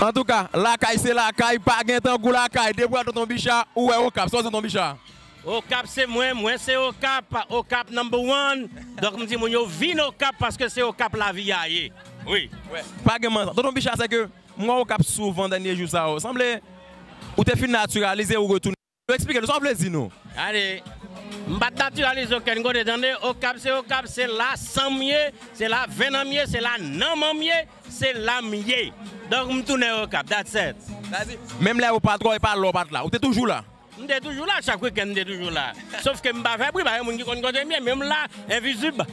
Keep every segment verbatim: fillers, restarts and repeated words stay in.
Antouka, lakay se lakay, pa gen tankou lakay. Depi w wè Tonton Bicha, ou wè Okap. Sa w di Tonton Bicha? Okap se mwen, mwen se Okap, Okap number one. Donk m di moun yo vin Okap paske se Okap lavi a ye. Wi. Pa gen manti. Tonton Bicha, se ke m wè Okap souvan dènye jou sa yo. Sanble ou te fin natiralize ou retounen. Eksplike nou sa w vle di nou. Gade, m pa t natiralize okenn kote tande. Okap se Okap, se la san m ye, se la venn an m ye, se la nanm an m ye, se la m ye. Donk m tounen Okap, that's it. Menm lè ou pa t wè, e pa lè ou pa t la. Ou te toujou la. M te toujou la, chak wikenn m te toujou la. Sof ke m pa fè bri, pa gen moun ki konn kote m ye, men m la, envizib.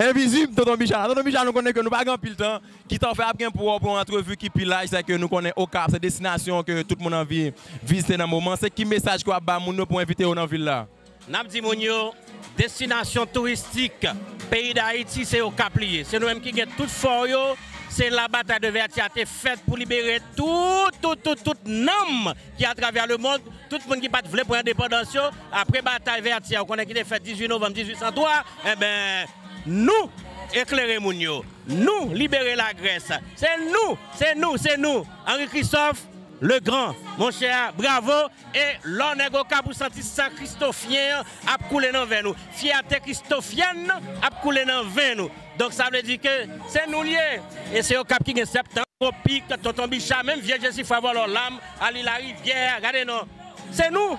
Envizib, Tonton Bicha. Tonton Bicha, nou konnen ke nou pa gen anpil tan. Kisa w fè ap gen pou w pran yon antrevi ki pi laj, se ke nou konnen Okap se destinasyon ke tout moun anvi vizite nan moman. Se ki mesaj ke w ap ba moun yo pou envite yo nan vil la? N ap di moun yo, destinasyon touristik peyi Dayiti se Okap li ye. Se nou menm ki gen tout fò yo. Se la Bataille de Vertières a te fèt pou libere tout, tout, tout, tout nanm ki atravè lemond, tout moun ki pa t vle pran endepandans yo. Apre Batay Vertières, ou konnen ki te fèt dizuit novanm dizuit san twa, enben, nou eklere moun yo. Nou libere Lagrès. Se nou, se nou, se nou. Henri Christophe, Legrand, monchè, bravo. E lò nèg Okap ou santi san kristofyen an ap koule nan venn ou. Fyète kristofyèn nan ap koule nan venn ou. Donk sa vle di ke se nou l ye. E se Okap ki gen Septan, Tropik, Tonton Bicha, menm vye Jesifra vòlò lam, Ali Larivyè, gade non. Se nou.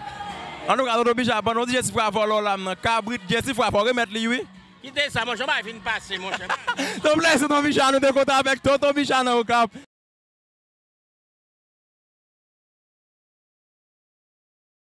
Antouka, Tonton Bicha, pandan w di Jesifra vòlò lam nan, kabrit Jesifra, fò w remèt li wi. Kite sa, monchè, w pa vin pase, monchè. Ton plèzi, Tonton Bicha, nou te kontan avèk Tonton Bicha nan Okap.